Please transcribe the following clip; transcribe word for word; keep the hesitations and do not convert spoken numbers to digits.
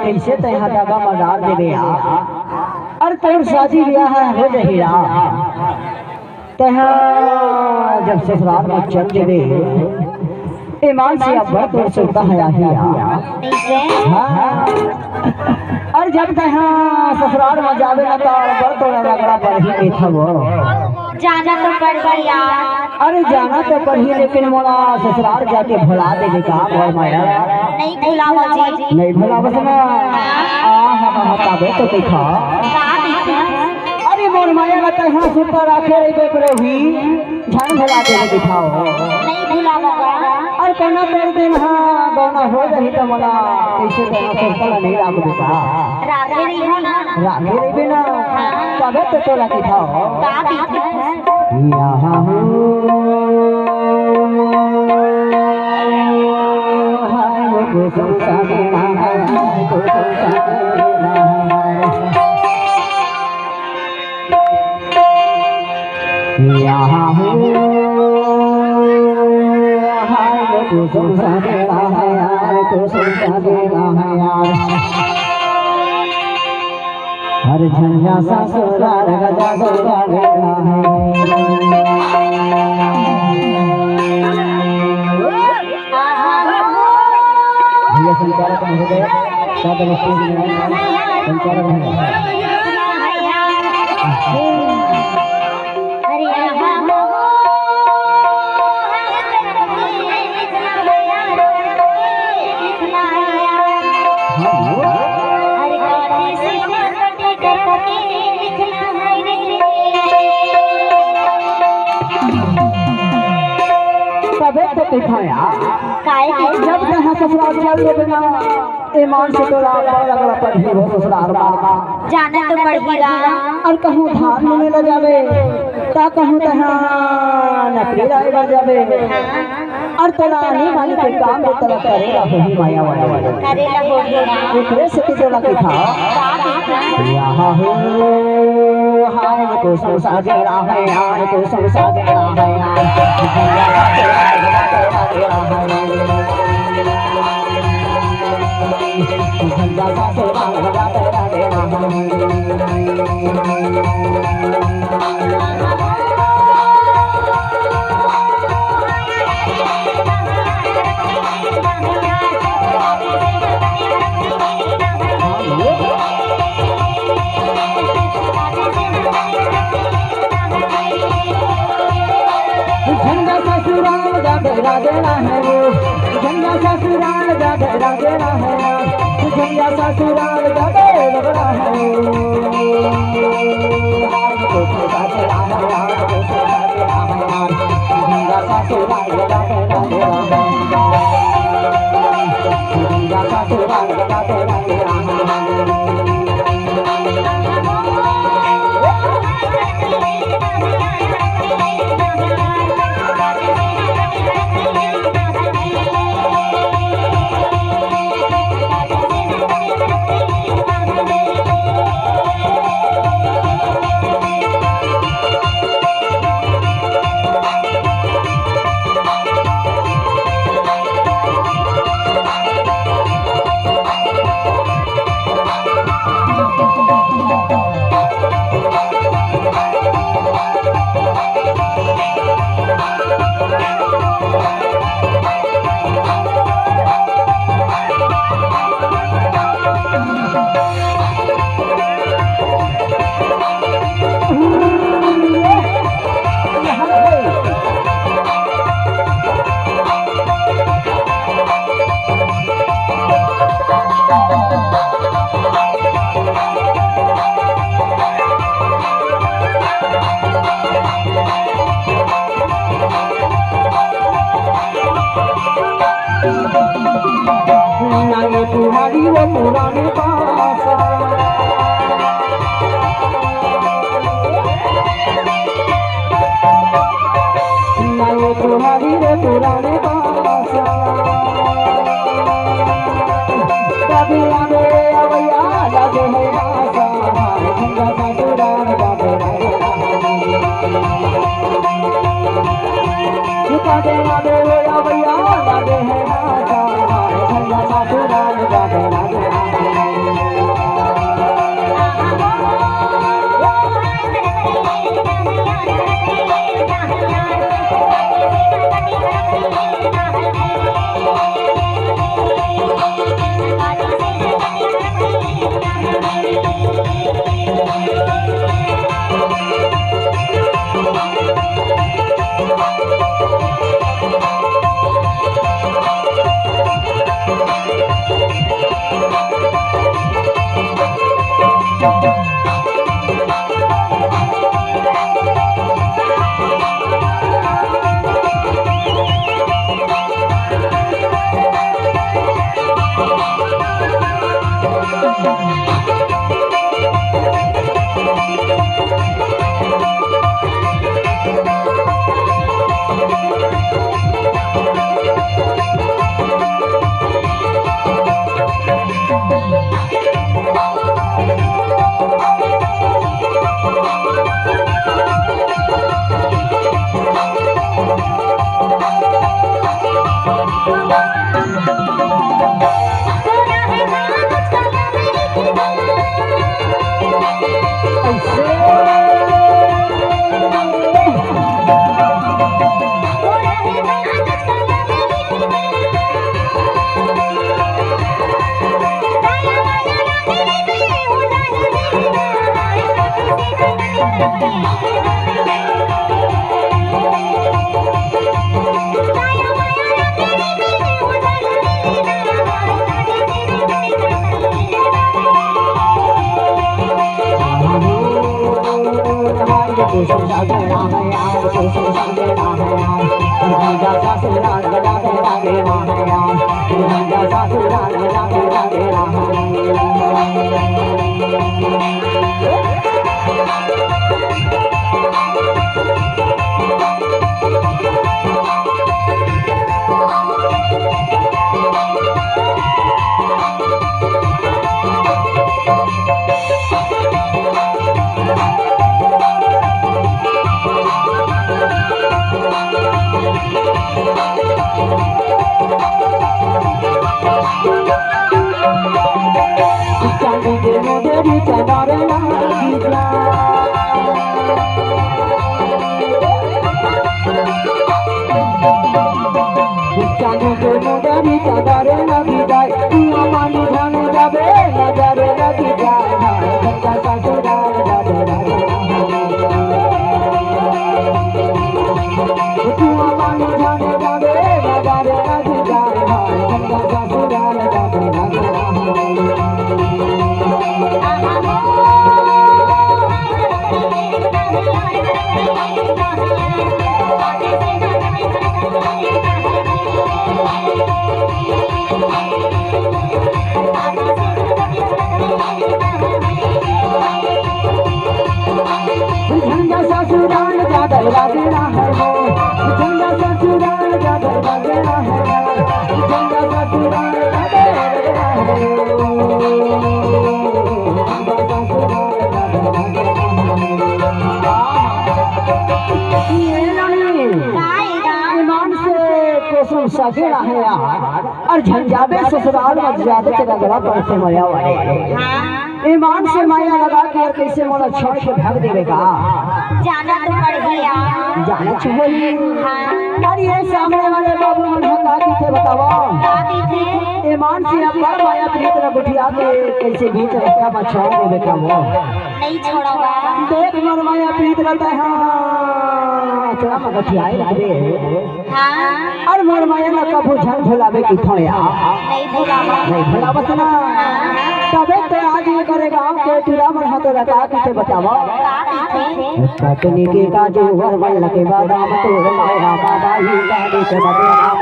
कइसे तैं हा दगा म डार देबे यार? अरे तोर शादी ब्याह हो जही यार, तैं हा जब ससुराल म चल देबे, ईमान से अब्बड़ तोर सुरता हे आही यार। हाँ। अरे जब तैं हा ससुराल म जाबे ना, त अब्बड़ तोर रगड़ा परही देथव। जाना तो पड़ही यार। अरे जाना तो पड़ही, लेकिन मोला ससुराल जाके भुला देबे का मोर माया? नहीं भुलावंव जी। नहीं भुलावस ना? आहा, तभे तो दिखा। का दिखा? अरे मोर माया ला तैं हा सुरता राखे रहिबे, पर हुई झन भुला देबे दिखाओ। नहीं भुलावंव। अरे कोना तोर दिन हा गौना हो जही त मोला कइसे तैं हा सुरता ला नहीं राखबे का? राखे रहिबे ना। राखे रहिबे ना, तभे तो तोला दिखाओ। का दिखा? यहाँ हूँ, हाय वो कुसुम सा मेरा है, हाय कुसुम सा मेरा है। यहाँ हूँ, हाय वो कुसुम सा मेरा है यार, कुसुम सा मेरा है यार। हर झंझा ससुराल गजा गजा बेला है। भैया संचालक महोदय, साथ में स्टेज में संचालक महोदय। अरे यहाँ हो, लिखना है यार, लिखना है यार। अरे काटे से मत कटे करके लिखना है रे। तभे तो दिखाया। काहे के? जब तैं हा ससुराल चल देबे ना, ईमान से तोला बड़ रगड़ा परही हो ससुराल मा। जाना तो पड़ही गा। अउ कहूँ धान लुने ल जाबे, त कहूँ तैं हा नकली लाए बर जाबे। अउ तोला आनी बानी के काम तो तोला करे ला होही माया वाले। करे ला होही ना। ओकरे सेती तोला कहिथंव। का कहिथंव? यहाँ हो, हाय कुसुम सा मेरा है यार, कुसुम सा मेरा है यार। झंझा ससुराल जाबे रागेला है वो, झंझा ससुराल जाबे रागेला है, झंझा ससुराल जाबे रगड़ा है वो। झंझा ससुराल जाबे रागेला है, झंझा ससुराल जाबे रागेला है। सकेला है यार, अउ झन जाबे ससुराल म जाबे त रगड़ा पड़थे मया वाले। ईमान से मया लगा के अउ कइसे मोला छोड़ के भाग देबे का? जाना तो पड़ही यार। जाना चाहिए। अरे ये सामने वाले बाबू मन ह का कहिथे बतावा? ईमान से अपन मया प्रीत ल गुठिया के कइसे बीच रस्ता म छोड़ देबे का वो? नइ छोड़व। देख मोर मया प्रीत ल तैं ह, हाँ, थोड़ा मगठियाए लगबे। अउ मोर मया ला कभू झन भुलाबे कहिथों यार। नइ भुलावस ना। तभे तो आज ये करे गाँव के टूरा मन ह तो लगा कहिथे बतावा। कटनी के काजू अउ बल्ला के बादाम तोर मया बाबा ही गाड़ी के बदला।